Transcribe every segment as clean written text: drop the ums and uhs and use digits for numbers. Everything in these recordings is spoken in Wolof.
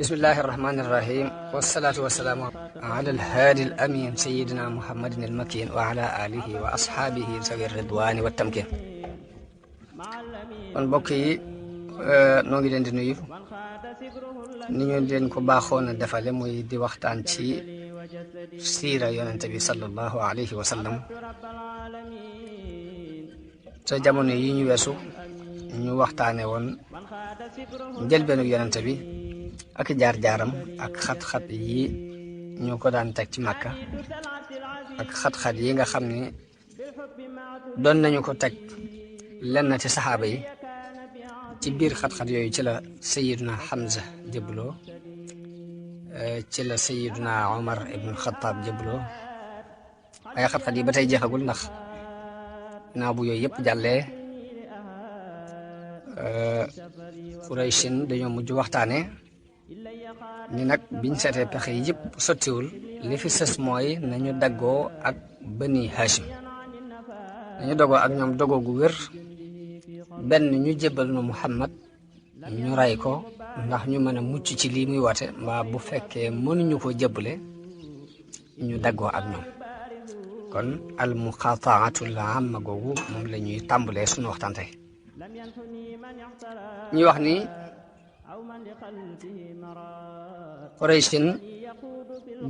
بسم الله الرحمن الرحيم والصلاة والسلام على الهادي الأمين سيدنا محمد المكين وعلى آله وأصحابه ذوي الرضوان والتمكين. kon mbokk yi noo ngi leen di nuyu ni ñu leen ko baaxoon a defale muy di waxtaan ci siira yonente bi sallallahu alayhi wa sallam sa jamono yi ñu weesu ñu waxtaane woon njëlbeenu yonente bi ak jaar-jaaram ak xat-xat yi ñu ko daan teg ci Makka ak xat-xat yi nga xam ne doon nañu ko teg lenn ci saxaaba yi. ci biir xat-xat yooyu ci la sayiduna Hamza jëbloo ci la sayiduna Omar ibn Khattab jëbloo ay xat-xat yi ba tey jeexagul ndax naa bu yooyu yëpp jàllee Qurayshin dañoo mujj waxtaane ni nag biñ seetee pexe yëpp sottiwul li fi sës mooy nañu daggoo ak Bani Hashim nañu dogoo ak ñoom dogoo gu wér benn ñu jébbal nu Muhammad ñu ray ko ndax ñu mën a mucc ci lii muy woote mbaa bu fekkee mënuñu ko jébbale ñu daggoo ak ñoom kon al muqataatul amma googu moom la ñuy tàmbalee suñu waxtaan tey ñuy wax ni Qurayshin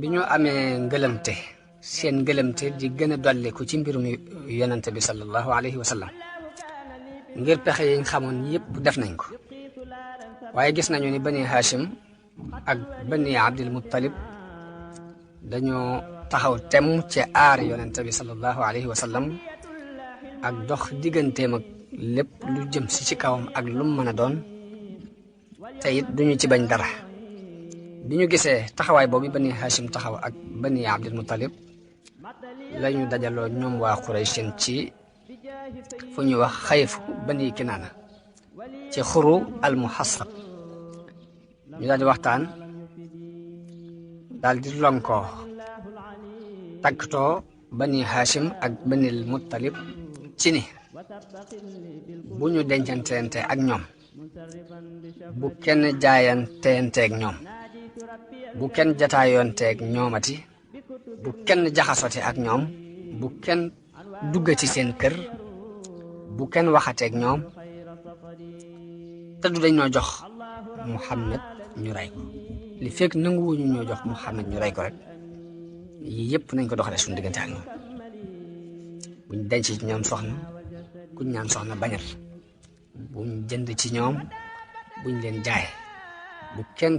bi ñu amee ngëlëmte seen ngëlëmte di gën a dolliku ci mbirum yonente bi sallallahu alayhi wa sallam ngir pexe yi ñu xamoon yëpp def nañ ko waaye gis nañu ni Bani Hashim ak Bani Abdul Muttalib dañoo taxaw tem ci aar yonente bi sallallahu alayhi wa sallam ak dox digganteem ak lépp lu jëm si ci kawam ak lu mu mën a doon te it duñu ci bañ dara bi ñu gisee taxawaay boobu Bani Hashim taxaw ak Bani Abdul Muttalib lañu dajaloo ñoom waa Qurayshin ci fu ñuy wax xayfu Bani Kinaana ci xuru al muhassab ñu daal di waxtaan daal di lonkoo tàggatoo Bani Hashim ak Bani Muttalib ci ni bu ñu dencanteente ak ñoom bu kenn jaayanteeg ñoom bu kenn jataayoonteeg ñoomati bu kenn jaxasote ak ñoom bu kenn duggati seen kër bu kenn waxateeg ñoom te du dañ ñoo jox Muhammad ñu rey ko li fekk nanguwuñu ñoo jox Muhammad ñu rey ko rek yii yëpp nañ ko doxalee suñu diggante ak ñoom buñ denc ci ñoom soxna kuñ ñaan soxna bañal buñ jënd ci ñoom buñ leen jaay bu kenn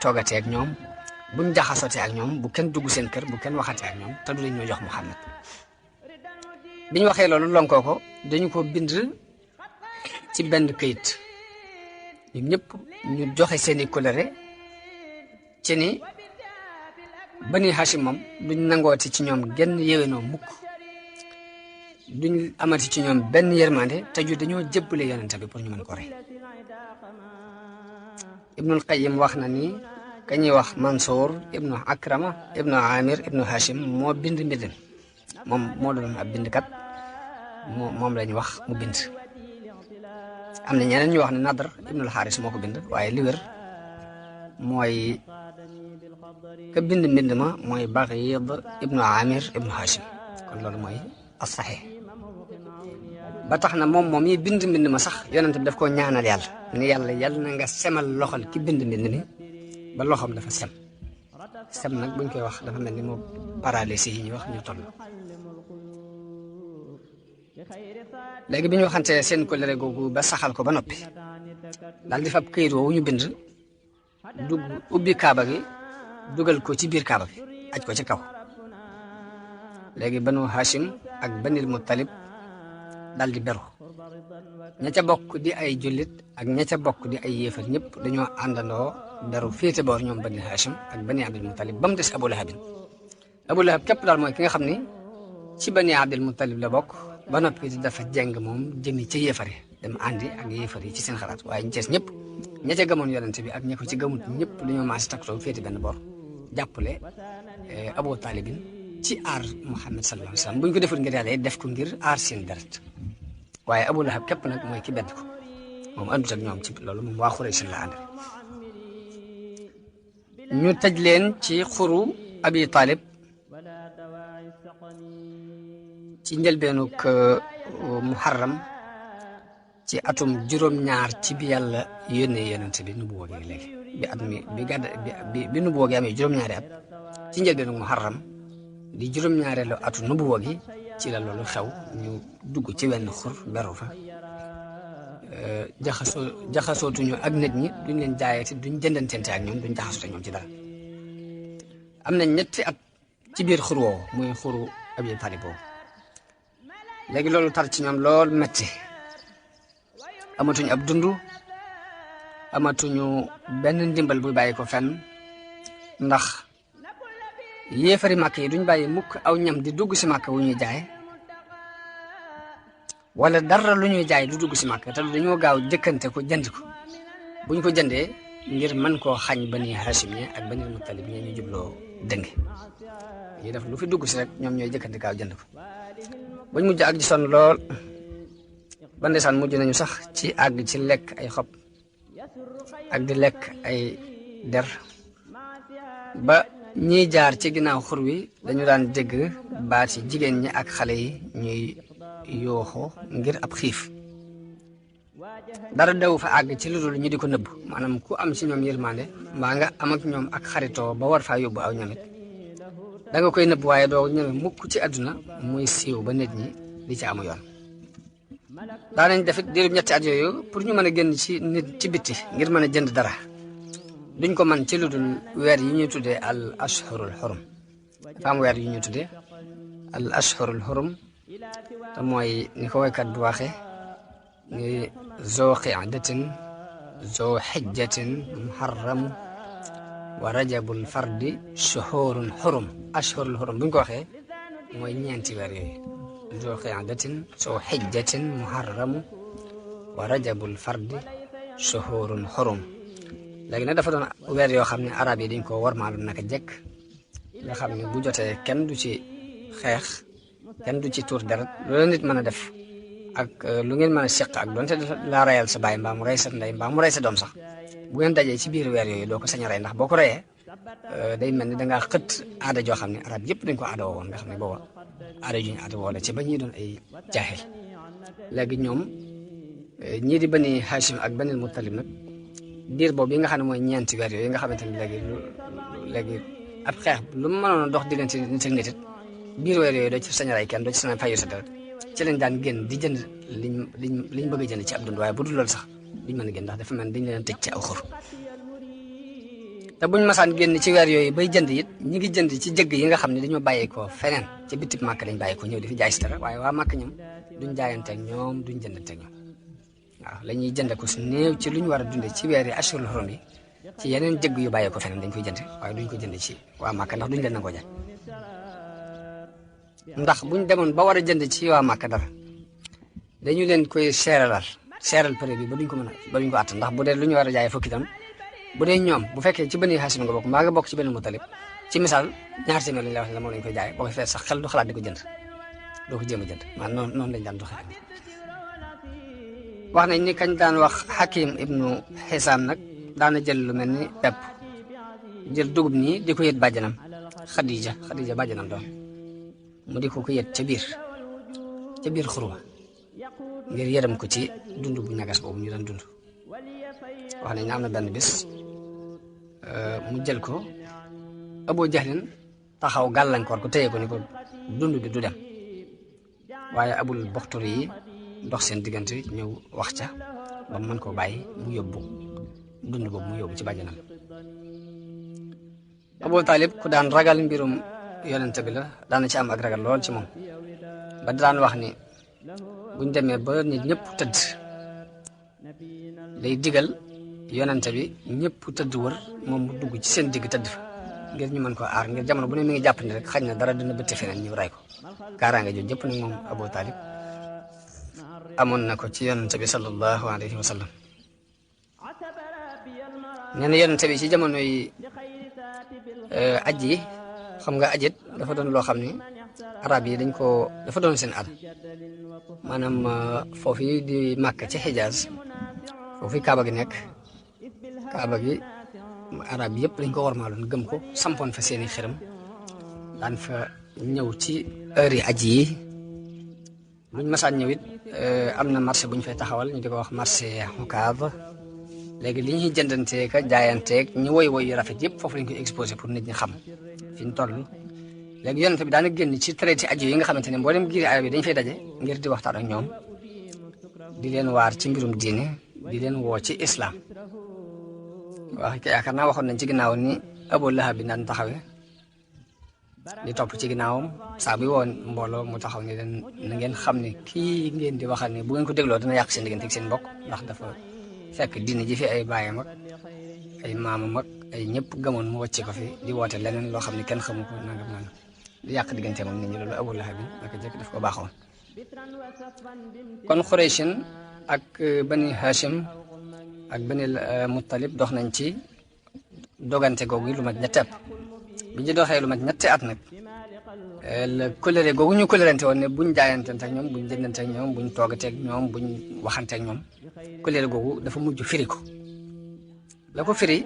toogatee ak ñoom buñ jaxasotee ak ñoom bu kenn dugg seen kër bu kenn waxatee ak ñoom te du dañ ñoo jox Muhammad bi ñu waxee loolu lonkoo ko dañu ko bind ci benn këyit ñun ñëpp ñu joxe seeni kóllëre ci ni Bani Hashim moom duñ nangooti ci ñoom genn yéwénoo mukk duñ amati ci ñoom benn yërmande te ju dañoo jébbale yonente bi pour ñu mën ko rey Ibnul Qayyim wax na ni ka ñuy wax Mansour ibnu Akrama ibnu Amir ibnu Hashim moo bind mbindam moom moo doon ab bindkat moom la ñu wax mu bind am na ñeneen ñu wax ne Nadr ibnul Haris moo ko bind waaye li wér mooy ka bind mbind ma mooy Baghid ibnu Amir ibnu Hashim kon loolu mooy as-sahih ba tax na moom yi bind mbind ma sax yonente bi daf koo ñaanal yàlla ni yàlla na nga semal loxol ki bind mbind mi ba loxoom dafa sem nag buñ koy wax dafa mel ni moo paralysie yi ñu wax ñu toll léegi bi ñu waxantee seen kóllëre googu ba saxal ko ba noppi daal di fab këyit woowu ñu bind ubbi kaaba gi dugal ko ci biir kaaba gi aj ko ci kaw léegi Banu Hashim ak Banil Muttalib daal di beru ña ca bokk di ay jullit ak ña ca bokk di ay yéefar ñëpp dañoo àndandoo beru féete boor ñoom Bani Hashim ak Bani Abdul Muttalib ba mu des Abu Lahabin Abu Lahab képp daal mooy ki nga xam ni ci Bani Abdul Muttalib la bokk ba noppi dafa jeng moom jëmi ca yéefar yi dem àndi ak yéefar yi ci seen xalaat waaye ñu cees ñëpp ña ca gëmoon yonente bi ak ña ko ci gëmut ñëpp dañoo maasi takkatoo féete benn boor jàppale Abu Talibin ci aar Muhammad sallallahu alayhi wa sallam bu ñu ko deful ngir yàlla def ko ngir aar seen deret waaye Abu Lahab képp nag mooy ki bedd ko moom àndut ak ñoom ci loolu moom waa Quraysh la àndal ñu tëj leen ci xuru Abi Talib ci njëlbeenuk muharram ci atum juróom-ñaar ci bi yàlla yónnee yonent bi nubuwa gi léegi bi at mi bi nubuwa gi amee juróom-ñaari at ci njëlbeenuk muharram di juróom-ñaareelu atu nubuwa gi ci la loolu xew ñu dugg ci wenn xur beru fa jaxasootuñu ak nit ñi duñ leen jaayati duñ jëndantente ak ñoom duñ jaxasoote ñoom ci dara am na ñetti at ci biir xur woowu muy xuru Abi Talib boobu léegi loolu tar ci ñoom lool metti amatuñu ab dund amatuñu benn ndimbal bu bàyyi ko fenn ndax yéefari màkk yi duñ bàyyi mukk aw ñam di dugg si màkk wu ñuy jaay wala dara lu ñuy jaay du dugg si màkk te dañoo gaaw jëkkante ko jënd ko buñ ko jëndee ngir mën koo xañ Bani Hashim ñi ak Bani Muttalib ñi ñu jubloo dënge yi def lu fi dugg si rek ñoom ñooy jëkkante gaaw jënd ko buñ mujj ak ji sonn lool ba ndeysaan mujj nañu sax ci àgg ci lekk ay xob ak di lekk ay der ba ñiy jaar ci ginnaaw xur wi dañu daan dégg baati jigéen ñi ak xale yi ñuy yooxu ngir ab xiif dara daw fa àgg ci lu dul ñu di ko nëbb maanaam ku am ci ñoom yërmande mbaa nga am ak ñoom ak xaritoo ba war faa yóbbu aw ñamit da nga koy nëbb waaye doo ñëme mukk ci àdduna muy siiw ba nit ñi di ci amu yoon daanañ defit diirub ñetti at yooyu pour ñu mën a génn ci nit ci bitti ngir mën a jënd dara duñ ko man ci lu dul weer yi ñuy tuddee al ashhurul xurum dafa am weer yi ñuy tuddee al ashhurul xurum te mooy ni ko waykat bu waxee ni zoo qiadatin zoo xijjatin muharramu wa rajabul fardi shuhurun xurum ashhurul xurum buñ ko waxee mooy ñeenti weer yooyu zoo qiadatin zoo xijjatin muharramu wa rajabul fardi shuhurun xurum léegi nag dafa doon weer yoo xam ne arab yi dañ ko warmaalu naka jekk nga xam ne bu jotee kenn du ci xeex kenn du ci tuur deret loolu nit mën a def ak lu ngeen mën a seq ak doonte laa rayal sa baay mbaa mu rey sa ndey mbaa mu rey sa doom sax bu ngeen dajee ci biir weer yooyu doo ko sañ a rey ndax boo ko reyee day mel ni dangaa xët aada joo xam ne arab yëpp dañ ko aada woo woon nga xam ne booba aada ju ñu aada woo la ci ba ñuy doon ay jaaxil léegi ñoom ñii di Bani Hashim ak Bani Muttalib nag diir boobu yi nga xam ne mooy ñeenti weer yooyu nga xamante ni léegi ab xeex lu mu mënoon a dox diggante nit ak nit it biir weer yooyu doo ci sañ a rey kenn doo ci sañ a fayu sa deret ci lañ daan génn di jënd liñ bëgg a jënd ci ab dund waaye bu dul loolu sax duñ mën a génn ndax dafa mel dañ leen tëj ci aw xur te buñ masaan génn ci weer yooyu bay jënd it ñi ngi jënd ci jëgg yi nga xam ne dañoo bàyyeekoo feneen ci bitib màkk lañ bàyyeekoo ñëw di fi jaay si dara waaye waa màkk ñoom duñ jaayanteeg ñoom duñ jëndanteeg ñoom waaw la ñuy jënd ko su néew ci lu ñu war a dundee ci weer yi ashurul xurum yi ci yeneen jëgg yu bàyyeekoo feneen dañ koy jënd waaye duñ ko jënd ci waa màkk ndax duñ leen nangoo jaay ndax buñ demoon ba war a jënd ci waa màkk dara dañu leen koy seeral prix bi ba duñ ko mën a ba duñ ko àtt ndax bu dee lu ñu war a jaay fukki tam bu dee ñoom bu fekkee ci Bani Hashim nga bokk mbaa nga bokk ci Bani Muttalib ci misaal ñaar téeméer lañ la wax ne moom lañ koy jaay boo ko fee sax xel du xalaat di ko jënd doo ko jéem a jënd maanaam noonu lañ daan doxee wax nañ ni kañ daan wax Hakim ibnu Xisaam nag daana jël lu mel ni pepp jël dugub nii di ko yët bàjjanam Xadija bàjjanam doon mu di ko yët ca biir xurwa ngir yërëm ko ci dund bu ñagas boobu ñu doon dund wax nañ ne am na benn bis mu jël ko Abu Jahlin taxaw gàllankoor ko téye ko ni ko dund bi du dem waaye Abul Buxturi yi dox seen diggante ñëw wax ca ba mën koo bàyyi mu yóbbu dund boobu mu yóbbu ci bàjjanam Abu Talib ku daan ragal mbirum yonente bi la daana ci am ak ragal lool ci moom ba daan wax ni buñ demee ba nit ñëpp tëdd day digal yonente bi ñëpp tëdd wër moom mu dugg ci seen digg tëdd fa ngir ñu mën ko aar ngir jamono bu ne mi ngi jàpp ni rek xañ na dara dina bëtt feneen ñu ray ko kaaraange jooju jëpp nag moom Abu Talib amoon na ko ci yonente bi sallallahu alayhi wa sallam nee na yonente bi ci jamono yi aj yi xam nga ajit dafa doon loo xam ni arab yi dafa doon seen aada maanaam foofu yi di Màkka ci Xijaaz foofu kaaba gi nekk kaaba gi arab yëpp dañ ko warmaaloon gëm ko sampoon fa seeni xërëm daan fa ñëw ci heure yi aji yi buñ masaan ñëw it am na marché buñ fay taxawal ñu di ko wax marché Hukaab léegi li ñuy jëndanteeg a jaayanteeg ñu woy yu rafet yëpp foofu lañ koy exposé pour nit ñi xam fi ñu toll léegi yonent bi daana génn ci traité aji yi nga xamante ne mboolem giiri arab yi dañ fay daje ngir di waxtaan ak ñoom di leen waar ci mbirum diine di leen woo ci islam wax yaakaar naa waxoon nañ ci ginnaaw ni Abu Lahab bi daan taxawee di topp ci ginnaawam saa bi woon mbooloo mu taxaw ni leen na ngeen xam ne kii ngeen di waxal ne bu ngeen ko dégloo dana yàq seen diggante ak seen mbokk ndax dafa fekk diine ji fi ay baayam ak ay maamam ak ay ñëpp gëmoon mu wàcce ko fi di woote leneen loo xam ne kenn xamu ko nangam nangam di yàq diggante moom nit ñi loolu Abu Lahab bi naka jëkk daf ko baaxoon kon Xurayshin ak Bani Hashim ak Bani Muttalib dox nañ ci dogante googu lu mat ñetti at bi ñu doxee lu mat ñetti at nag la kóllëre googu ñu kóllërante woon ne buñ jaayantante ak ñoom buñ jëndante ak ñoom buñ toogatee ak ñoom buñ waxante ak ñoom kóllëre googu dafa mujj firi ko la ko firi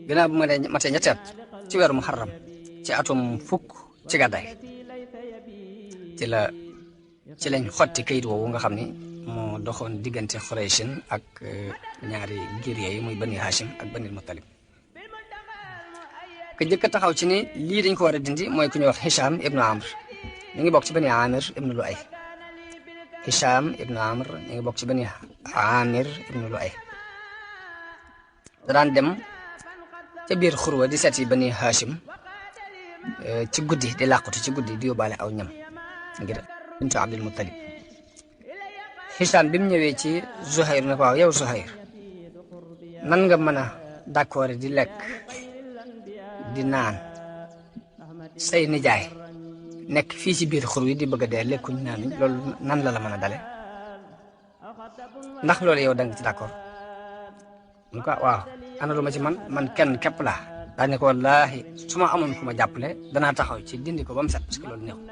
gannaaw bu ma dee matee ñetti at ci weeru Muharram ci atum fukk ci gàddaay ci lañ xotti kayit woowu nga xam ni moo doxoon diggante Xurayshin ak ñaari giir yooyu muy Bani Hashim ak Bani Muttalib ka jëkk taxaw ci ni lii dañ ko war a dindi mooy ku ñuy wax Hisham ibnu Amr mi ngi bokk ci Bani Amir ibnu Lu'ay Hisham ibnu Amr mi ngi bokk ci Bani Amir ibnu Lu'ay daan dem ca biir xurwa di seeti Bani Hashim ci guddi di làqutu ci guddi di yóbbaale aw ñam ngir bintu Abdul Muttalib Hisham bi mu ñëwee ci Zuhayr ne ko waaw yow Zuhayr nan nga mën a d'accord di lekk di naan say nijaay nekk fii ci biir xur wi di bëgg a dee lekkuñ naanuñ loolu nan la mën a dale ndax loolu yow da nga ci d'accord mu ko waaw ana lu ma ci man kenn képp laa daa ne ko wallaahi su ma amoon ku ma jàppale danaa taxaw ci dindi ko ba mu set parce que loolu neexul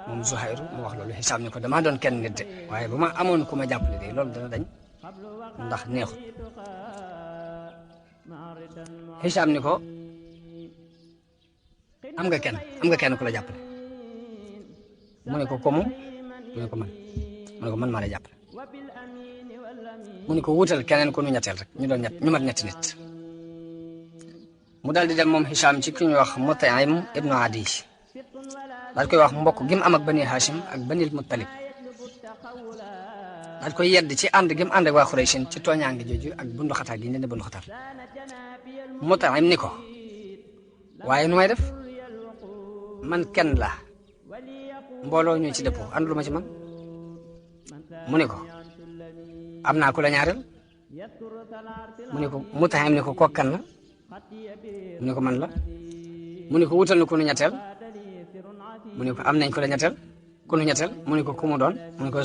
moom Zuhayr mu wax loolu Hisham ne ko damaa doon kenn nit de waaye bu ma amoon ku ma jàppale de loolu dana dañ ndax neexul Hisham ni ko am nga kenn ku la jàppale mu ne ko komu mu ne ko man maa lay jàppale mu ne ko wutal keneen ku nu ñetteel rek ñu doon ñu mat ñetti nit mu daal di dem moom Hisham ci ki ñuy wax Mut'im ibnu Adi daal koy wax mbokk gi mu am ak Bani Hashim ak Bani Muttalib daal koy yedd ci ànd gi mu ànd ak waa Xurayshin ci tooñaange jooju ak bunduxataal gi ñu leen di bunduxataal Mut'im ni ko waaye nu may def man kenn la mbooloo ñu ci dëppoo àndulu ma ci man mu ne ko am naa ku la ñaareel mu ne ko Mut'im ni ko kokkan la mu ne ko man la mu ne ko wutal na ku nu ñetteel mu ne ko am nañ ku la ñetteel mu ne ko ku mu doon mu ne ko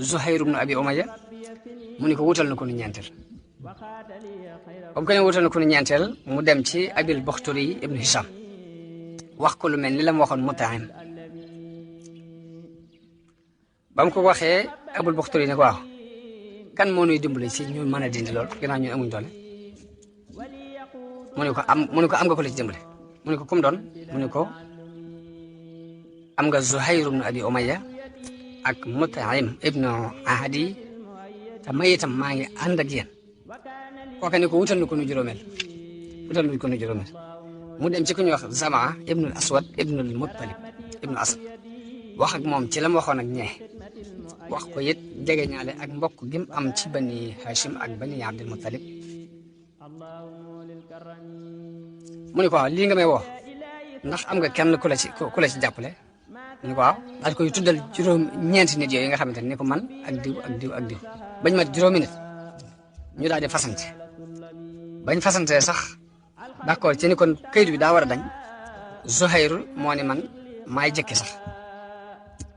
Zuhayr ibn Abi Umayya mu ne ko wutal na ku nu ñeenteel comme que ne wutal na ku nu ñeenteel mu dem ci Abil Bakhtari ibn Hisham wax ko lu mel ni la mu waxoon Mut'im ba mu ko waxee Abul Bakhtari ne ko waaw kan moo nuy dimbali ci ñu mën a dindi lool ginnaaw ñu amuñ doole mu ne ko am nga ko la ci dimbali mu ne ko kum doon mu ne ko am nga Zuhayr ibn Abi Umayya ak Mut'im ibnu Adi te may itam maa ngi ànd ak yéen kooka ne ko wutal na ko nu juróomeel mu dem ci ku ñuy wax Zamaa ibnu Aswad ibnu Muttalib ibnu Asad wax ak moom ci la mu waxoon ak ñee wax ko it jege ñaale ak mbokk gi mu am ci Bani Hashim ak Bani Abdul Muttalib mu ne ko waaw lii nga may woo ndax am nga kenn ku la ci jàppale mu ne ko waaw daal koy tuddal ñeenti nit yooyu nga xamante ne ko man ak diw bañ mat juróomi nit ñu daal di fasante bañ fasante sax d'accord ci ni kon kayit bi daa war a dañ Zuhayr moo ne man maay jëkki sax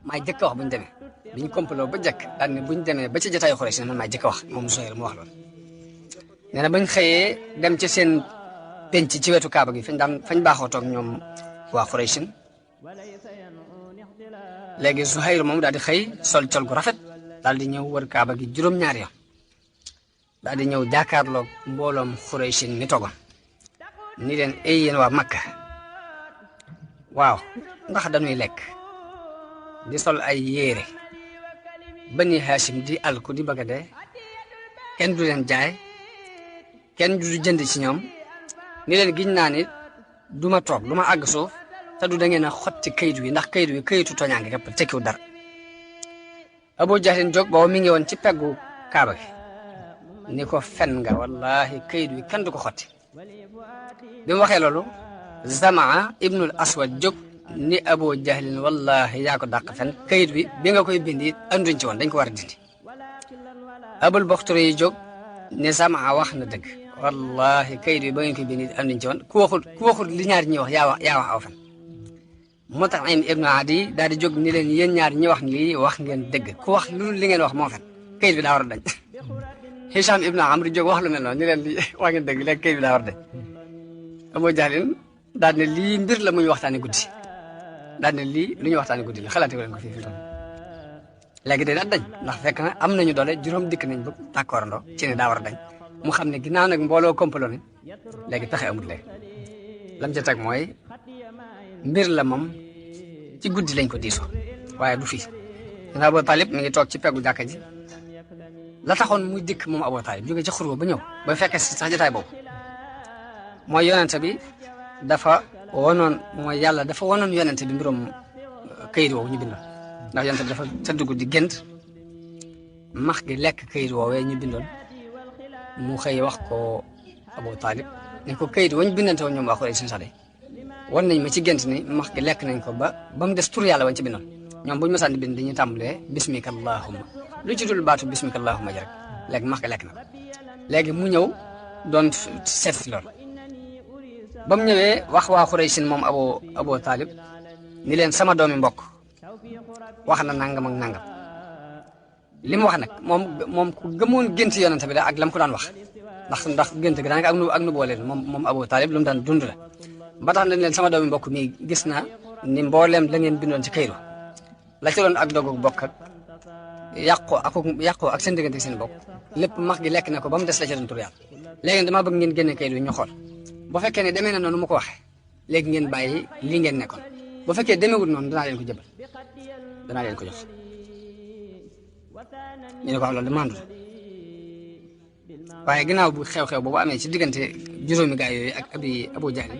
maay jëkk wax buñu demee biñ complot ba jëkk daal ne buñu demee ba ci jotaayu Xuraysh man maay jëkk wax moom Zuhayr mu wax loolu nee na bañ xëyee dem ci seen penc ci wetu Kaaba gi fañ baaxoo toog ñoom waa Xuraysh léegi Zuhayr moom daal di xëy sol col gu rafet daal di ñëw wër Kaaba gi juróom-ñaari yoon daal di ñëw jàkkaarloog mbooloom Xuraysh mi togoon ni leen ay yéen waa Makka waaw ndax dañuy lekk di sol ay yére Bani Hashim di alku di bëgg a dee kenn du leen jaay kenn du jënd ci ñoom ni leen giñ naa ni du ma toog du ma àgg suuf te du da ngeen a xotti kayit wi ndax kayit wi kayitu toñaange képp tekkiw dara Abu Jahlin jóg boobu mi ngi woon ci peggu Kaaba gi ni ko fen nga wallahi kayit wi kenn du ko xotti bi mu waxee loolu Zamaa ibnul Aswad jóg ni Abu Jahlin wallahi yaa ko dàq fen kayit wi bi nga koy bindi anduñ ci woon dañ ko war a dindi Abul Baxturi yi jóg ne Zamaa wax na dëgg wallahi kayit bi ba ngeen koy bindi anduñ ci woon ku waxul li ñaar ñi wax yaa wax aw fen Mut'im ibnu Adi daal di jóg ni leen yéen ñaar ñi wax lii wax ngeen dëgg ku wax lu li ngeen wax moo fen kayit bi daa war a dañ Hisham ibnu Amr jóg wax lu mel noonu ni leen lii wax ngeen dëgg léegi kayit bi daa war a dañ Abu Jahlin daal ne lii mbir la muy waxtaane guddi daal ne lii lu ñuy waxtaane guddi la xalaate ko leen ko fii tam léegi day daal dañ ndax fekk na am nañu doole juróom dikk nañ ba d'accord ndo ci ne daa war a dañ mu xam ne ginnaaw nag mbooloo kompaloo ne léegi pexe amut léegi lam ca teg mooy mbir la moom ci guddi lañ ko diisoo waaye du fii dina Abu Talib mi ngi toog ci peggu jàkka ji la taxoon muy dikk moom Abu Talib jóge ci xurwa ba ñëw ba fekkee si sax jotaay boobu mooy yonente bi dafa wonoon mooy yàlla dafa wonoon yonente bi mbirum kayit woowu ñu bindoon ndax yonente bi dafa tëdd guddi gént max gi lekk kayit woowee ñu bindoon mu xëy wax ko Abu Talib ne ko kayit wañ bindante woon ñoom waa Quraysh sax de wan nañ ma ci gént ni max gi lekk nañ ko ba mu des tur yàlla wañ ci bindoon ñoom buñu masaan di bind dañuy tàmbalee bismika allahumma lu ci dul baatu bismika allahumma ji rek léegi max gi lekk na ko léegi mu ñëw doon seet si loolu ba mu ñëwee wax waa Quraysh moom Abu Talib ni leen sama doomi mbokk wax na nangam ak nangam li mu wax nag moom ku gëmoon gént yonente bi la ak lam ko daan wax ndax gént gi daanaka ak nu booleen moom Abu Talib lu mu daan dund la ba tax nañ leen sama doomi mbokk mi gis naa ni mbooleem la ngeen bindoon ci kayru la ci doon ak dogu bokk ak yàqoo ak seen diggante seen bokk lépp max gi lekk na ko ba mu des la ci doon tur yàlla léegi damaa bëgg ngeen génne kayru ñu xool bu fekkee ne demee na noonu mu ko waxee léegi ngeen bàyyi lii ngeen nekkoon bu fekkee demeewul noonu danaa leen ko jëbal danaa leen ko jox ñu ne ko am loolu demande waaye ginnaaw bu xew-xew boobu amee ci diggante juróomi gaay yooyu ak Abu Jahl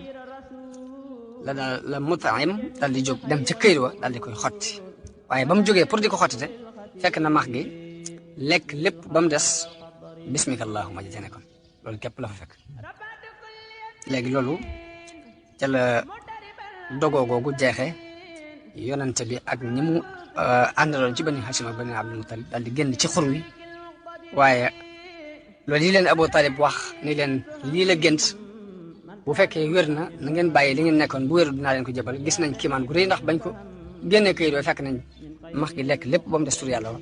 la Mut'im daal di jóg dem ca këyit wa daal di koy xotti waaye ba mu jógee pour di ko xottite fekk na max gi lekk lépp ba mu des bismika allahumma ji ca nekkoon loolu képp la fa fekk léegi loolu ca la dogoo googu jeexee yonente bi ak ñi mu àndaloon ci Bani Hashim ak Bani Abdul Muttalib daal di génn ci xur wi waaye loolu yi leen Abu Talib wax ni leen lii la gént bu fekkee wér na ngeen bàyyi li ngeen nekkoon bu wéru dinaa leen ko jëbal gis nañ kiimaan gu rëy ndax bañ ko génnee këyit doo fekk nañ max gi lekk lépp ba mu des tur yàlla wa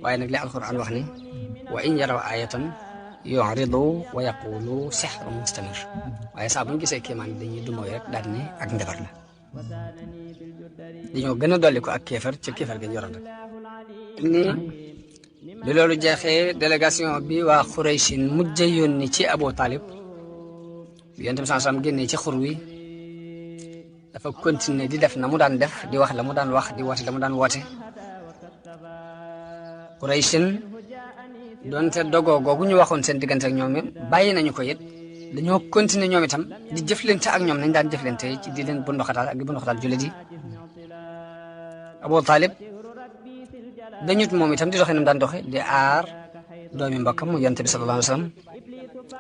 waaye nag li alquran wax ni wa in yaraw ayatan yu'ridu wa yaqulu sihrun mustamir waaye saa bu ñu gisee kiimaan dañuy dumooy rek daal ne ak njabar la dañoo gën a dolli ko ak kéefar ci kéefar gi ñu yoroon rek nii bi loolu jeexee délégation bi waa Xuraysin mujj yónni ci Abu Talib yonent bi sallallahu alayhi wasallam génnee ci xur wi dafa continuer di def na mu daan def di wax la mu daan wax di woote la mu daan woote Xuraysin doonte dogoo googu ñu waxoon seen diggante ak ñoom bàyyi nañu ko it dañoo continuer ñoom itam di jëflante ak ñoom nañ daan jëflante ci di leen bunduxataal ak di bunduxataal jullit yi Abu Talib dañut moom itam di doxee nam daan doxe di aar doomi mbokkam mu yonent bi sallallahu alayhi wasallam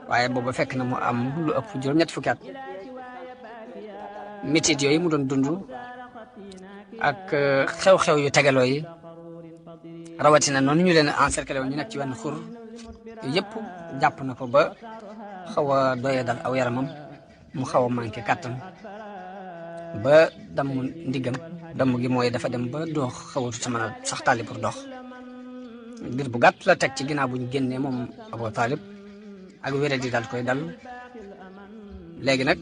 waaye booba fekk na mu am lu ëpp juróom-ñett fukki at métit yooyu mu doon dund ak xew-xew yu tegaloo yi rawatina noonu ñu leen encerclé woon ñu nekk ci wenn xur yëpp jàpp na ko ba xaw a doye dal aw yaramam mu xaw a manqué kàttan ba damm ndiggam damm gi mooy dafa dem ba doo xawatu sa mën a sax tàlli pour dox ngir bu gàtt la teg ci ginnaaw bu ñu génnee moom Abu Talib ak wéré di dal koy dal léegi nag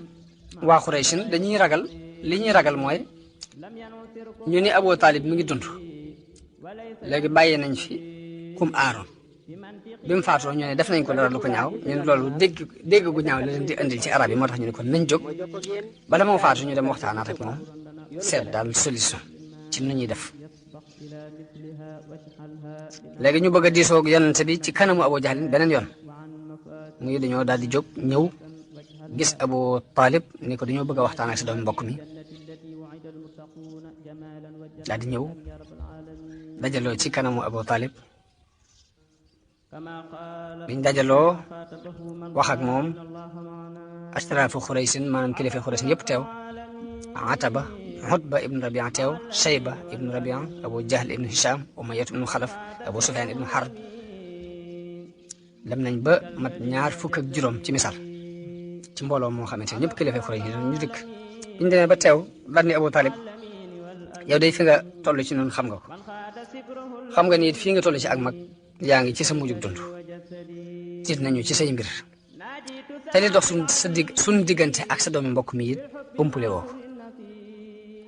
waa Xuraysin dañuy ragal li ñuy ragal mooy ñu ni Abu Talib mi ngi dund léegi bàyyi nañ fi kum aaroon bi mu faatoo ñu ne def nañ ko dara lu ko ñaaw ñu ne loolu dégg gu ñaaw la leen di indil ci arab yi moo tax ñu ne kon nañ jóg bala moo faatu ñu dem waxtaanaat ak moom seet daal solution ci nu ñuy def léegi ñu bëgg a diisoo ak yonent bi ci kanamu Abu Jahlin beneen yoon muy dañoo daal di jóg ñëw gis Abu Talib ni ko dañoo bëgg a waxtaan ak sa doomu mbokk mi daal di ñëw dajaloo ci kanamu Abu Talib biñ dajaloo wax ak moom ashraafu Xuraysin maanaam kilifa Xuraysin yëpp teew Ataba Utba ibn Rabia teew Shayba ibn Rabia Abu Jahl ibn Hisham Umayyah ibn Xalaf Abu Sufyan ibn Harb dem nañ ba mat 20 ci misaal ci mbooloo moo xamante ne ñëpp kilifa Xuraysin ñu dikk biñ demee ba teew daal ni Abu Talib yow day fi nga toll ci noonu xam nga ko xam nga ni fii nga toll ci ak mag yaa ngi ci sa mujjug dund tiit nañu ci say mbir te li dox suñ diggante ak sa doomi mbokk mi it umpule woo ko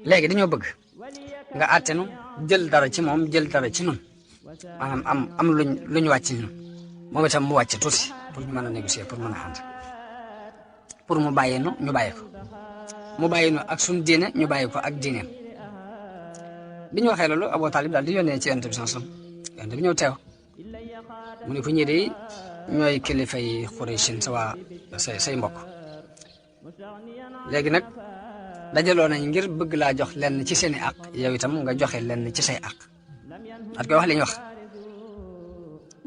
léegi dañoo bëgg nga àttenu jël dara ci moom jël dara ci nun maanaam am luñ wàcc ñun moom itam mu wàcc tuuti pour ñu mën a négocier pour mën a ànd pour mu bàyyi nu ñu bàyyi ko mu bàyyi nu ak suñ diine ñu bàyyi ko ak diineem bi ñu waxee loolu Abu Talib daal di yónnee ci yonent bi sallallahu alayhi wasallam yonent bi ñëw teew mu ne ko ñii de ñooy kilifay Xuraysin say mbokk léegi nag dajaloo nañ ngir bëgg laa jox lenn ci seeni àq yow itam nga joxe lenn ci say àq daal koy wax li ñu wax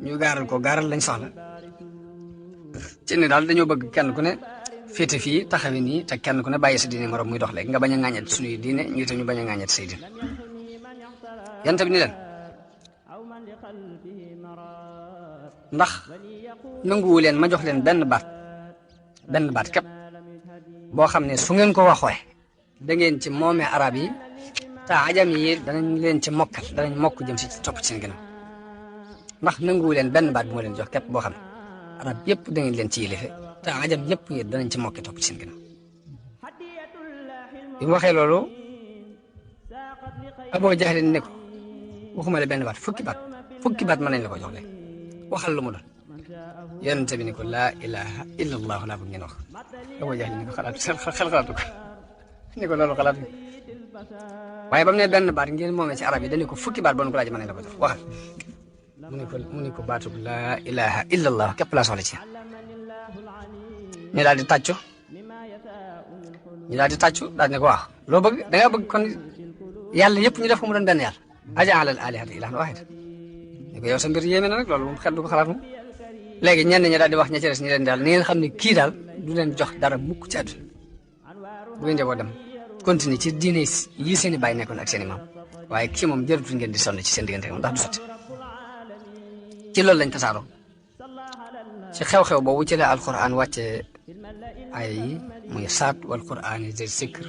ñu gaaral lañ soxla ci ne daal dañoo bëgg kenn ku ne féete fii taxawi nii te kenn ku ne bàyyi sa diine morom muy dox léegi nga bañ a ŋàññat suñuy diine ñu itam ñu bañ a ŋàññat say diine yonent bi ni leen ndax nanguwu leen ma jox leen benn baat képp boo xam ne su ngeen ko waxee da ngeen ci moomee arab yi te ajam yi danañ leen ci mokkal danañ mokk jëm si topp ci seen ginnaaw ndax nanguwu leen benn baat bu ma leen jox képp boo xam ne arab yëpp da ngeen leen ci yilife te ajam yëpp yi danañ ci mokki topp ci seen ginnaaw bi mu waxee loolu Abu Jahl ne ko waxuma la benn baat fukki baat mën nañ la ko jox léegi waxal lu mu doon yonent bi ni ko laa ilaha illa allah laa bëgg ngeen wax Abu Jahl ni ko xel xalaatu ko ni ko loolu xalaatu waaye ba mu ne benn baat ngeen moomee ci arab yi dañu ko fukki baat bon ko laaj mën nañ la ko jox waxal mu ni ko baatub laa ilaha illa allah képp laa soxla ci ñu daal di tàccu daal ne ko waaw loo bëgg da nga bëgg kon yàlla yëpp ñu def ko mu doon benn yàlla aja'ala al-aalihata ilaahan waahidan ni ko yow sa mbir yéeme na nag loolu moom xel du ko xalaat moom léegi ñenn ñi daal di wax ña ci des ñi leen daal ni ngeen xam ne kii daal du leen jox dara mukk ci àdduna bu ngeen jaboo dem continuer ci diine yi seen i baay nekkoon ak seen i maam waaye kii moom jëratul ngeen di sonn ci seen diggante moom ndax du sotti ci loolu lañ tasaaroo ci xew-xew boobu ci la alquran wàcce ay yi muy saat wal qur'ani zi zikr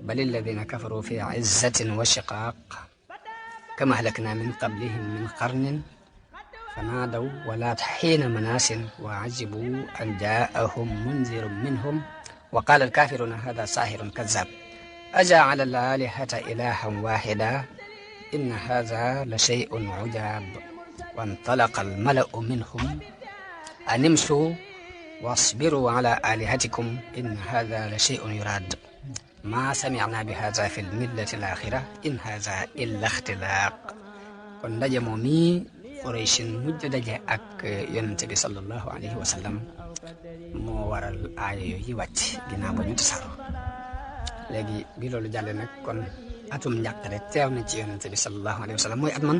bal alladina kafaru fi izzatin wa shiqaq kama ahlakna min qablihim min qarnin فنادوا ولا حين مناس وعجبوا أن جاءهم منذر منهم وقال الكافرون هذا ساحر كذاب أجعل الآلهة إلها واحدا إن هذا لشيء عجاب وانطلق الملأ منهم أن امشوا واصبروا على آلهتكم إن هذا لشيء يراد ما سمعنا بهذا في الملة الآخرة إن هذا إلا اختلاق kon ndaje moom mi Quraysin mujj daje ak yonent bi sallallahu alayhi wa sallam moo waral aaya yooyu wàcc ginnaaw ba ñu tasaaroo léegi bi loolu jàllee nag kon atum njàqare teew na ci yonent bi sallallahu alayhi wa sallam mooy at man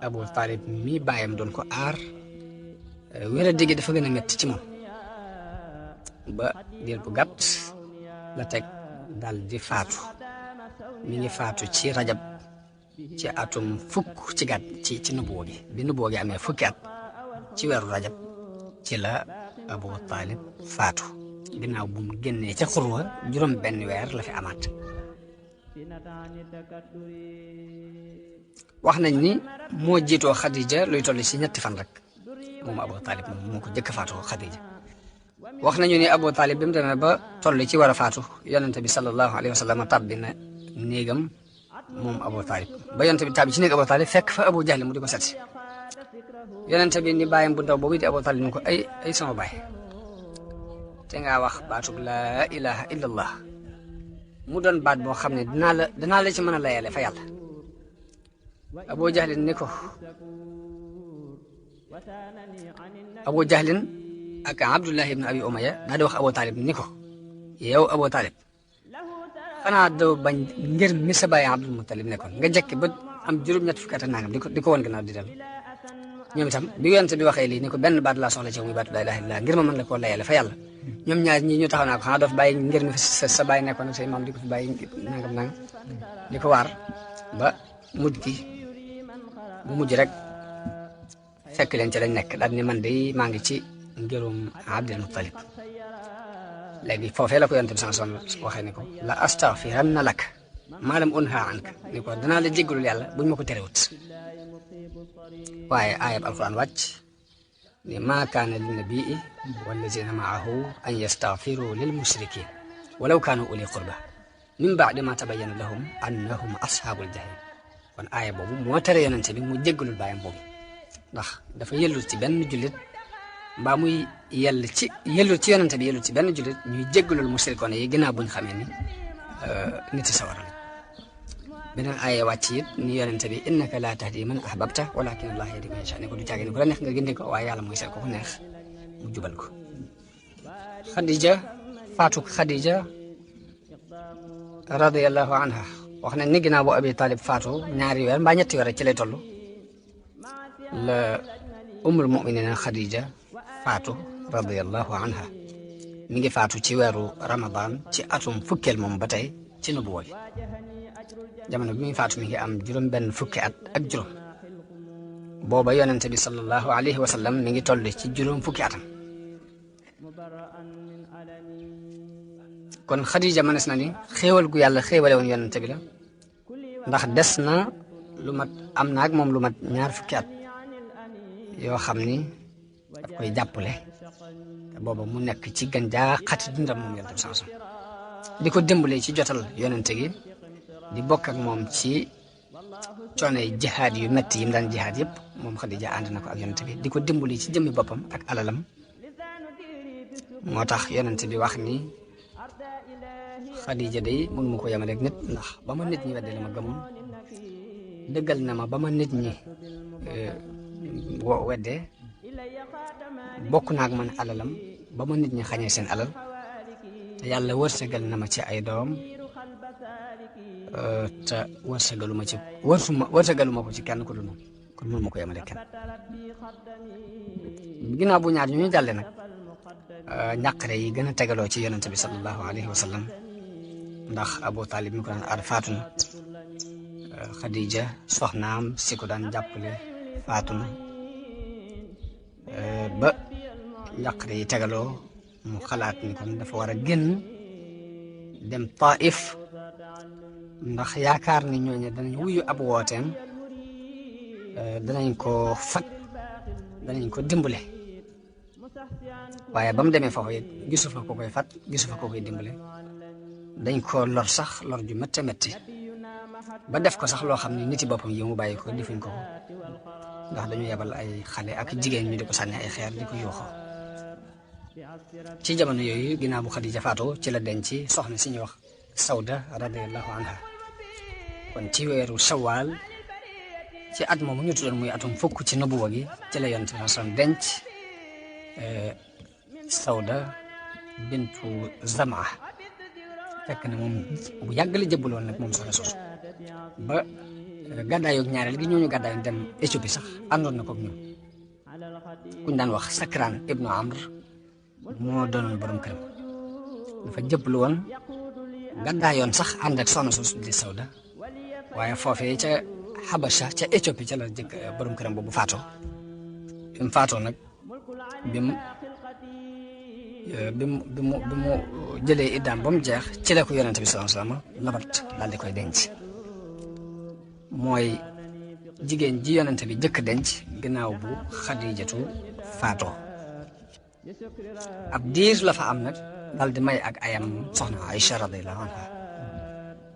Abu Talib mi bàyyam doon ko aar wéra digg dafa gën a métti ci moom ba diir bu gàtt la teg dal di faatu mi ngi faatu ci rajab ci atum fukk ci gàtt ci nubuwa gi bi nubuwa gi amee fukki at ci weeru rajab ci la Abu Talib faatu ginnaaw bu mu génnee ca xurwa juróom benn weer la fi amaat wax nañ ni moo jiitoo Xadija luy toll ci ñetti fan rek moom Abu Talib moom moo ko jëkk faatoo Xadija wax nañu ni Abu Talib bi mu demee ba toll ci war a faatu yonente bi sallallahu alayhi wa sallam tàbbi na néegam moom Abu Talib ba yonent bi tàbbi ci néeg Abu Talib fekk fa Abu Jahl mu di ko seet si yonent bi ni bàyyam bu ndaw boobu di Abu Talib ni ko ay sama baay te ngaa wax baatub laa ilaha illallah mu doon baat boo xam ne danaa la ci mën a layale fa yàlla Abu Jahlin ni ko Abu Jahlin ak Abdullah ibn Abi Umayya daa di wax Abu Talib ni ko yow Abu Talib xanaa doo bañ ngir mi sa baay Abdul Muttalib nekkoon nga jekki ba am juróom-ñett fukki at ak nangam di ko woon gannaaw di dem ñoom itam bi yonent bi waxee lii ni ko benn baat laa soxla ci muy baatu laa ilaaha illallaah ngir ma mën la koo layale fa yàlla ñoom ñaar ñii ñu taxaw naa ko xanaa doo fi bàyyi ngir mi sa baay nekkoon ak say maam di ko fi bàyyi nangam di ko waar ba mujj gi bu mujj rek fekk leen ci lañ nekk daal ni man de maa ngi ci ngirum Abdul Muttalib léegi foofee la ko yonent bi sanson waxee ni ko la astaghfiranna lak maa lam unha anka ni ko danaa la jéggalul yàlla buñ ma ko terewut waaye aayab alquran wàcc ni maa kaana linnabii wallazina maahu an yastaghfiru lil mushrikin walaw kaanu uli qurba min baadi ma tabayyana lahum annahum ashabul jahim kon aaya boobu moo tere yonent bi mu jéggalul baayam boobu ndax dafa yellul ci benn jullit mbaa muy yellul ci yonent bi yellul ci benn jullit ñuy jéggalul mushrikoon yi ginnaaw buñ xamee ni nit yi sawara la beneen aaya wàcc it ni yonent bi innaka laa tahdi man ahbabta walakin allah yahdi man yasha ne ko du caage ni ko la neex nga gindi ko waaye yàlla mooy seet ko ku neex mu jubal ko Khadija radiyallahu anha wax nañ ni ginnaaw bu Abi Talib faatu ñaari weer mbaa ñetti weer ci lay toll la ummul muminina Khadija faatu radiyallahu anha mi ngi faatu ci weeru Ramadan ci atum fukkeel moom ba tey ci nubuwa gi jamono bi muy faatu mi ngi am juróom benn fukki at ak juróom booba yonente bi sallallahu alayhi wa sallam mi ngi toll ci juróom fukki atam kon Khadija mënees na ni xéewal gu yàlla xéewale woon yonente bi la ndax des na lu mat am na ak moom lu mat ñaar fukki at yoo xam ni daf koy jàppale te booba mu nekk ci gën jaa xati dundam moom yonente bi sanson di ko dimbale ci jotal yonente gi di bokk ak moom ci coono jihaad yu metti yi mu daan jihaad yëpp moom Khadija ànd na ko ak yonente bi di ko dimbali ci jëmmi boppam ak alalam moo tax yonente bi wax ni Khadija day mun ma ko yemale ak nit ndax ba ma nit ñi wedde la ma gëmoon dëggal na ma ba ma nit ñi wedde bokk naa ak man alalam ba ma nit ñi xañee seen alal te yàlla wërsëgal na ma ci ay doom te wërsëgaluma ko ci kenn ku dul moom kon mun ma ko yemale kenn ginnaaw bu ñaar ñu jàlle nag njàqare yi gën a tegaloo ci yonente bi sallallahu alayhi wa sallam ndax Abu Talib mi ko daan aar faatu na Khadija soxnaam si ko daan jàppale faatu na ba njàqare yi tegaloo mu xalaat ni kon dafa war a génn dem Taif ndax yaakaar ni ñooñu danañ wuyu ab wooteem danañ ko fat danañ ko dimbale waaye ba mu demee foofu it gisu fa ko koy fat gisu fa ko koy dimbale dañ ko lor sax lor ju métte métti ba def ko sax loo xam ne nit yi boppam yi mu bàyyi ko defuñ ko ndax dañu yebal ay xale ak jigéen ñu di ko sànni ay xeer di ko yuuxoo ci jamono yooyu ginnaaw bu Khadija faatoo ci la denc soxna si ñuy wax Sawda radiyallahu anha kon ci weeru Shawwal ci at moomu ñu tuddoon muy atum fukk ci nubuwa gi ci la yonent bi sallam denc Sawda bintu Zamaa fekk na moom bu yàgg la jëbbaloon nag moom soxna soosu ba gàddaayoog ñaareel gi ñooñu gàddaayoon dem Éthiopie sax àndoon na koog ñoom kuñ daan wax Sakran ibnu Amr moo doonoon borom këram dafa jëbbalu woon gàddaayoon sax ànd ak soxna soosu di Sawda waaye foofee ca Habasha ca Éthiopie ca la jëkk borom këram boobu faatoo bi mu faatoo nag bi mu jëlee iddaam ba mu jeex ci la ko yonente bi sallallahu alayhi wasallam labat daal di koy denc mooy jigéen ji yonente bi jëkk denc ginnaaw bu Xadijatu faatoo ab diir la fa am nag daal di may ak ayam soxna Aïcha radiyallahu anha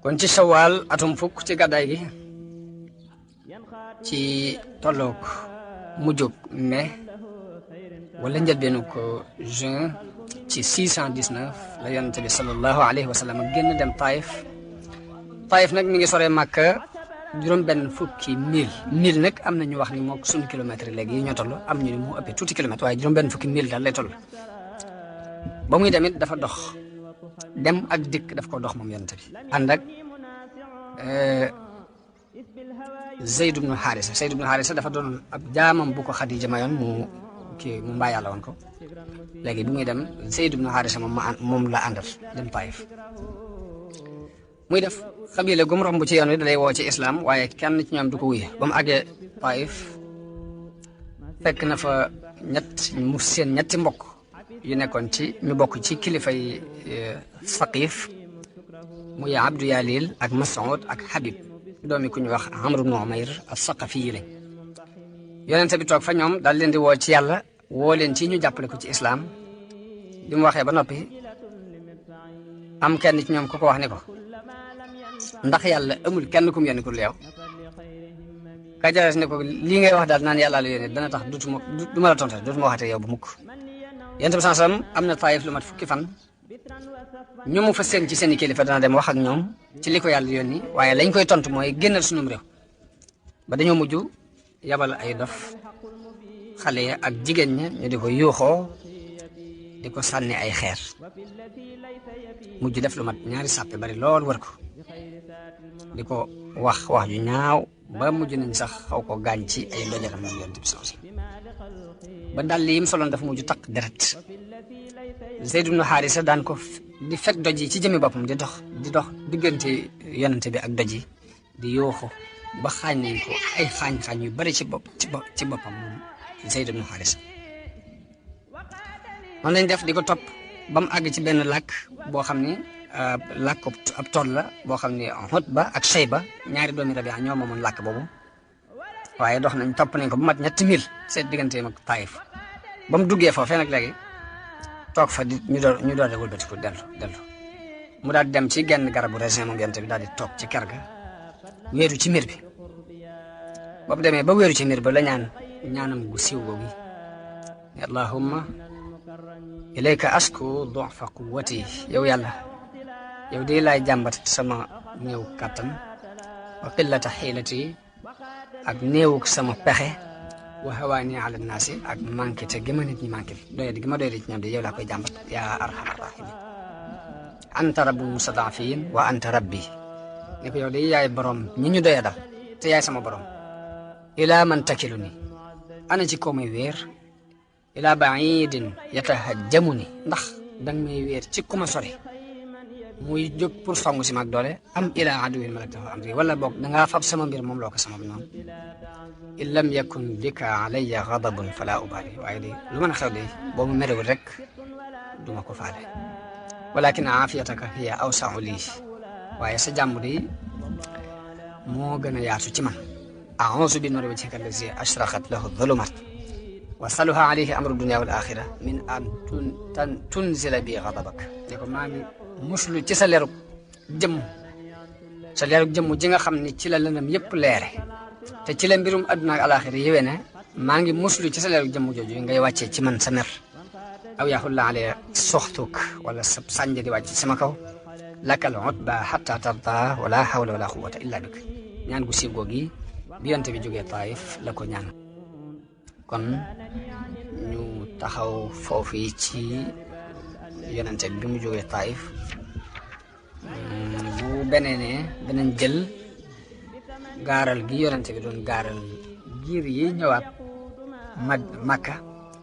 kon ci Shawwal atum fukk ci gàddaay gi ci tolloog mujjug mai wala njëlbeenu ko juin ci 619 la yonente bi sallallahu alayhi wa sallam génn dem Taïf nag mi ngi soree Makka juróom benn fukki mil nag am na ñu wax ni moo suñu kilomètre léegi yi ñoo toll am ñu ni mu ëppee tuuti kilomètre waaye juróom benn fukki mil daal lay toll ba muy demit dafa dox dem ak dikk daf ko dox moom yonente bi ànd ak Zayd ibn Haarisa dafa doon ab jaamam bu ko Xadija mayoon mu mbaa yàlla woon ko léegi bi muy dem Zayd ibn Haarisa moom la àndal dem Taïf muy def xabile gum romb ci yoon wi dalay woo ci islam waaye kenn ci ñoom du ko wuye ba mu àggee Taïf fekk na fa ñetti mbokk yu nekkoon ci ñu bokk ci kilifay Saqif muy Abdu Yalil ak Mas'ud ak Habib doomi ku ñu wax Amr ibn Umayr as-Saqafi yi lañ yonente bi toog fa ñoom daal leen di woo ci yàlla woo leen ci ñu jàppale ko ci islam bi mu waxee ba noppi am kenn ci ñoom ku ko wax ni ko ndax yàlla amul kenn kum yónni ku leew kajares ne ko lii ngay wax daal naan yàlla la yónni dana tax du ma la tonte dootuma waxate yow bu mukk yonente bi sallam am na Taïf lu mat fukki fan ñu mu fa seen ci seeni kilifa dana dem wax ak ñoom ci li ko yàlla yónni waaye lañ koy tontu mooy génnal sunum réew ba dañoo mujj yabal ay dof xale ya ak jigéen ña ñu di ko yuuxoo di ko sànni ay xeer mujj def lu mat ñaari sàppe bari lool wër ko di ko wax ju ñaaw ba mujj nañ sax xaw ko gaañ ci ay dojaram moom yonent bi sallallahu alayhi wasallam ba dal yim soloon dafa mujj taq deret Zayd ibn Haarisa daan ko di fekk doj yi ci jëmi boppam di dox diggante yonente bi ak doj yi di yooxu ba xaañ nañ ko ay xaañ yu bari ci boppam moom Zayd ibn Haarisa noonu lañ def di ko topp ba mu àgg ci benn làkk boo xam ni làkk ab tool la boo xam ni Utba ak Shayba ñaari doomi Rabia ñoo moomoon làkk boobu waaye dox nañ topp nañ ko bu mat 7 mil seen digganteem ak Taïf ba mu duggee foofee nag léegi toog fa di ñu door de wëlbatiku dellu mu daal di dem ci genn garabu raisin moom yonent bi daal di toog ci ker ga wéeru ci mir bi ba mu demee ba wéeru ci mir ba la ñaanam gu siiw googi allahumma ilayka asku du'fa quwwati yow yàlla yow di laay jàmbat sama néew kàttan wa qillata xiilati ak néewuk sama pexe wa hawaani ala naasi ak manqué te gi ma nit ñi manqué doyadi gi ma doyadi ci ñoom de yow laa koy jàmbat yaa arhamar rahimin anta rabbul mustadafin wa anta rabbi ne ko yow de yaay borom ñi ñu doyadal te yaay sama borom ila man takilu ni ana ci koo may wéer ila baidin yatahajjamu ni ndax danga may wéer ci ku ma sori muy jóg pour song si mag doole am ila aduwin malaktahu amri wala boog dangaa fab sama mbir moom loo ko sama noonu in lam yakun bika alayya ghadabun fala ubali waaye de lu mën a xew de boo mu merewul rek duma ko faale walakin aafiyataka hiya awsa'u lii waaye sa jàmm de moo gën a yaatu ci man a'uuzu bi nuuri wajhika allazi ashraqat lahu dhulumat wa saluha alayhi amru dunya wal axira min an tunzila bi ghadabak ne ko maa ngi muslu ci sa leerug jëmm ji nga xam ne ci la lëndëm yëpp leere te ci la mbirum adduna ak alaxira yéwee ne maa ngi muslu ci sa leerug jëmm jooju ngay wàccee ci man sa mer aw yaxulla alee soxtuk wala sa sànja di wàcc sama kaw lakal utba hatta tarda wala hawla wala quwwata illa bik ñaan gu siiw googi bi yonte bi jógee Taïf la ko ñaan kon ñu taxaw foofu yi ci yonente bi mu jógee Taïf bu benee danañ jël gaaral gi yonente bi doon gaaral giir yi ñëwaat Makka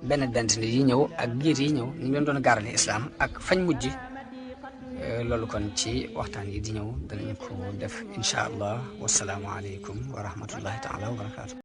benn nit yi ñëw ak giir yi ñëw ñu leen doon gaarale islam ak fañ mujj loolu kon ci waxtaan yi di ñëw danañ ko def incha allah wasalaamu aleykum wa rahmatullahi taala wa barakaatu